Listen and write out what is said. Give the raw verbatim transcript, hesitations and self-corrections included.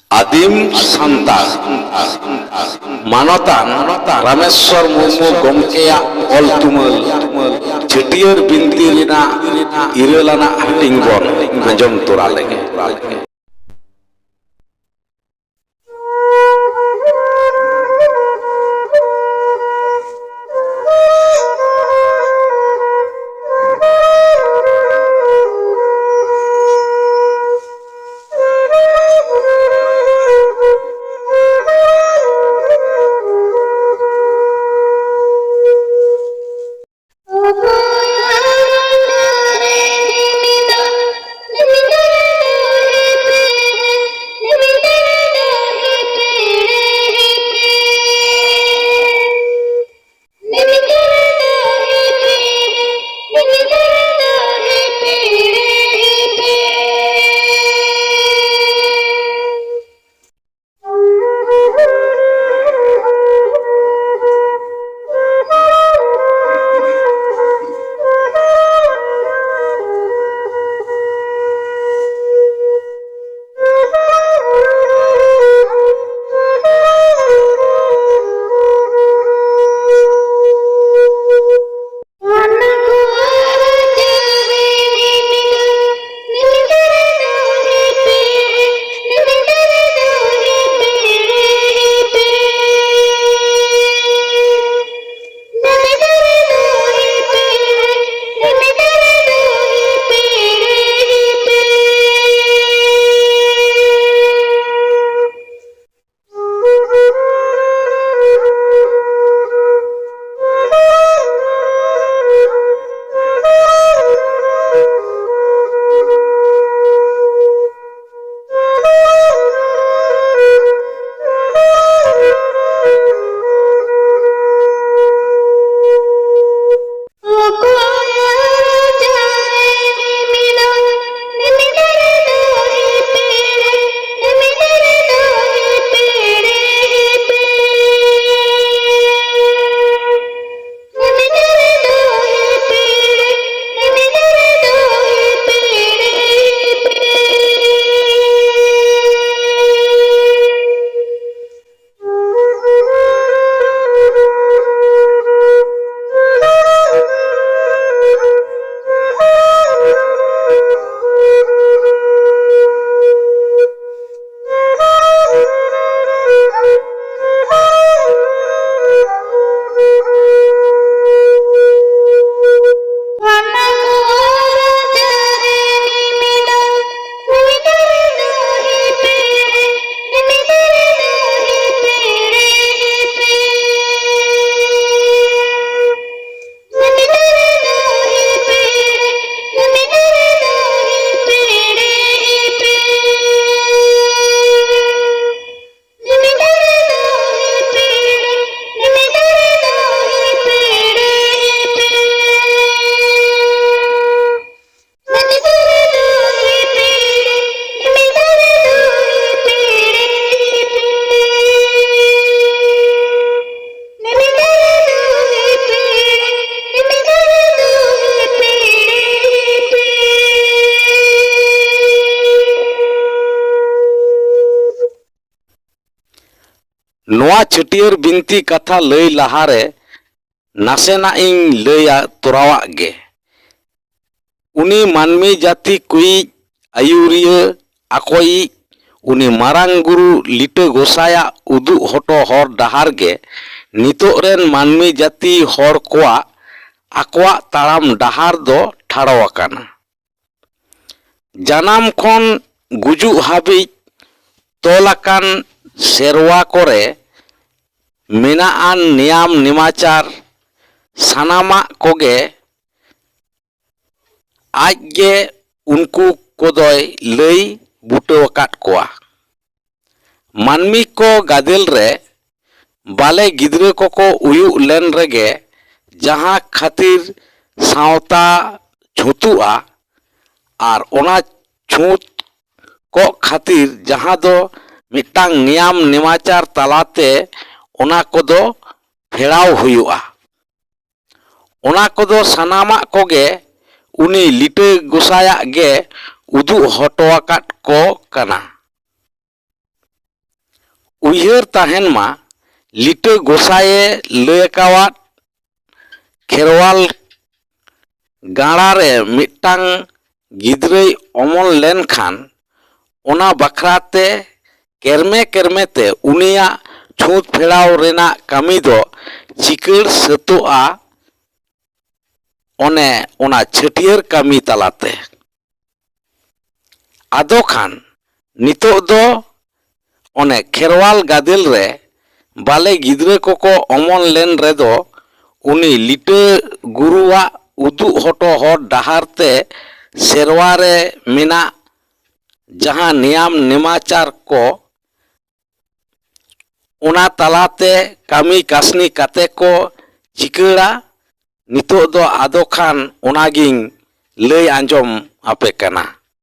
ᱟᱹᱫᱤᱢ ᱥᱟᱱᱛᱟᱲ ᱢᱟᱱᱚᱛᱟᱱ ᱨᱟᱢᱮᱥᱣᱚᱨ ᱢᱩᱨᱢᱩ ᱜᱚᱢᱠᱮᱭᱟᱜ ᱚᱞ ᱛᱩᱢᱟᱹᱞ ᱪᱷᱟᱹᱴᱭᱟᱹᱨ ᱵᱤᱱᱛᱤ ᱨᱮᱱᱟᱜ ᱤᱨᱟᱹᱞ ᱟᱱᱟᱜ ᱦᱟᱹᱴᱤᱧ ᱵᱚᱱ ᱟᱸᱡᱚᱢ ᱛᱚᱨᱟ ᱞᱮᱜᱮ᱾ ᱱᱚᱣᱟ ᱪᱷᱟᱹᱴᱭᱟᱹᱨ ᱵᱤᱱᱛᱤ ᱠᱟᱛᱷᱟ ᱞᱟᱹᱭ ᱞᱟᱦᱟᱨᱮ ᱱᱟᱥᱮᱱᱟᱜ ᱤᱧ ᱞᱟᱹᱭᱟ ᱛᱚᱨᱟᱣᱟᱜ ᱜᱮ᱾ ᱩᱱᱤ ᱢᱟᱹᱱᱢᱤ ᱡᱟᱹᱛᱤ ᱠᱚᱭᱤᱡ ᱟᱹᱭᱩᱨᱤᱭᱟᱹ ᱟᱠᱚᱭᱤᱡ ᱩᱱᱤ ᱢᱟᱨᱟᱝ ᱜᱩᱨᱩ ᱞᱤᱴᱟᱹ ᱜᱚᱸᱥᱟᱭᱟᱜ ᱩᱫᱩᱜ ᱦᱚᱴᱚ ᱦᱚᱨ ᱰᱟᱦᱟᱨ ᱜᱮ ᱱᱤᱛᱚᱜ ᱨᱮᱱ ᱢᱟᱹᱱᱢᱤ ᱡᱟᱹᱛᱤ ᱦᱚᱲ ᱠᱚᱣᱟᱜ ᱟᱠᱚᱣᱟᱜ ᱛᱟᱲᱟᱢ ᱰᱟᱦᱟᱨ ᱫᱚ ᱴᱷᱟᱲᱚ ᱟᱠᱟᱱᱟ᱾ ᱡᱟᱱᱟᱢ ᱠᱷᱚᱱ ᱜᱩᱡᱩᱜ ᱦᱟᱹᱵᱤᱡ ᱛᱚᱞ ᱟᱠᱟᱱ ᱥᱮᱨᱣᱟ ᱠᱚᱨᱮ ᱢᱮᱱᱟᱜ ᱟᱱ ᱱᱮᱭᱟᱢ ᱱᱮᱢᱟᱪᱟᱨ ᱥᱟᱱᱟᱢᱟᱜ ᱠᱚᱜᱮ ᱟᱡ ᱜᱮ ᱩᱱᱠᱩ ᱠᱚᱫᱚᱭ ᱞᱟᱹᱭ ᱵᱩᱴᱟᱹ ᱟᱠᱟᱫ ᱠᱚᱣᱟ᱾ ᱢᱟᱹᱱᱢᱤ ᱠᱚ ᱜᱟᱫᱮᱞ ᱨᱮ ᱵᱟᱞᱮ ᱜᱤᱫᱽᱨᱟᱹ ᱠᱚᱠᱚ ᱩᱭᱩᱜ ᱞᱮᱱ ᱨᱮᱜᱮ ᱡᱟᱦᱟᱸ ᱠᱷᱟᱹᱛᱤᱨ ᱥᱟᱶᱛᱟ ᱪᱷᱩᱛᱩᱜᱼᱟ ᱟᱨ ᱚᱱᱟ ᱪᱷᱩᱛ ᱠᱚᱜ ᱠᱷᱟᱹᱛᱤᱨ ᱡᱟᱦᱟᱸ ᱫᱚ ᱢᱤᱫᱴᱟᱝ ᱱᱮᱭᱟᱢ ᱱᱮᱢᱟᱪᱟᱨ ᱛᱟᱞᱟᱛᱮ ᱚᱱᱟ ᱠᱚᱫᱚ ᱯᱷᱮᱲᱟᱣ ᱦᱩᱭᱩᱜᱼᱟ᱾ ᱚᱱᱟ ᱠᱚᱫᱚ ᱥᱟᱱᱟᱢᱟᱜ ᱠᱚᱜᱮ ᱩᱱᱤ ᱞᱤᱴᱟᱹ ᱜᱚᱸᱥᱟᱭᱟᱜ ᱜᱮ ᱩᱫᱩᱜ ᱦᱚᱴᱚ ᱟᱠᱟᱫ ᱠᱚ ᱠᱟᱱᱟ᱾ ᱩᱭᱦᱟᱹᱨ ᱛᱟᱦᱮᱱ ᱢᱟ, ᱞᱤᱴᱟᱹ ᱜᱚᱸᱥᱟᱭᱮ ᱞᱟᱹᱭ ᱟᱠᱟᱣᱟᱫ ᱠᱷᱮᱨᱣᱟᱞ ᱜᱟᱲᱟ ᱨᱮ ᱢᱤᱫᱴᱟᱝ ᱜᱤᱫᱽᱨᱟᱹᱭ ᱚᱢᱚᱱ ᱞᱮᱱᱠᱷᱟᱱ ᱚᱱᱟ ᱵᱟᱠᱷᱨᱟ ᱛᱮ ᱠᱮᱨᱢᱮ ᱠᱮᱨᱢᱮ ᱛᱮ ᱩᱱᱤᱭᱟᱜ ᱪᱷᱩᱸᱛ ᱯᱷᱮᱲᱟᱣ ᱨᱮᱱᱟᱜ ᱠᱟᱹᱢᱤ ᱫᱚ ᱪᱤᱠᱟᱹᱲ ᱥᱟᱹᱛᱚᱜᱼᱟ ᱚᱱᱮ ᱚᱱᱟ ᱪᱷᱟᱹᱴᱭᱟᱹᱨ ᱠᱟᱹᱢᱤ ᱛᱟᱞᱟᱛᱮ᱾ ᱟᱫᱚ ᱠᱷᱟᱱ ᱱᱤᱛᱚᱜ ᱫᱚ ᱚᱱᱮ ᱠᱷᱮᱨᱣᱟᱞ ᱜᱟᱫᱮᱞ ᱨᱮ ᱵᱟᱞᱮ ᱜᱤᱫᱽᱨᱟᱹ ᱠᱚᱠᱚ ᱚᱢᱚᱱ ᱞᱮᱱ ᱨᱮᱫᱚ ᱩᱱᱤ ᱞᱤᱴᱟᱹ ᱜᱩᱨᱩᱣᱟᱜ ᱩᱫᱩᱜ ᱦᱚᱴᱚ ᱦᱚᱨ ᱰᱟᱦᱟᱨ ᱛᱮ ᱥᱮᱨᱣᱟ ᱨᱮ ᱢᱮᱱᱟᱜ ᱡᱟᱦᱟᱸ ᱱᱮᱭᱟᱢ ᱱᱮᱢᱟᱪᱟᱨ ᱠᱚ ᱚᱱᱟ ᱛᱟᱞᱟᱛᱮ ᱠᱟᱹᱢᱤ ᱠᱟᱹᱥᱱᱤ ᱠᱟᱛᱮ ᱠᱚ ᱪᱤᱠᱟᱹᱲᱟ᱾ ᱱᱤᱛᱚᱜ ᱫᱚ ᱟᱫᱚ ᱠᱷᱟᱱ ᱚᱱᱟᱜᱤᱧ ᱞᱟᱹᱭ ᱟᱸᱡᱚᱢ ᱟᱯᱮ ᱠᱟᱱᱟ᱾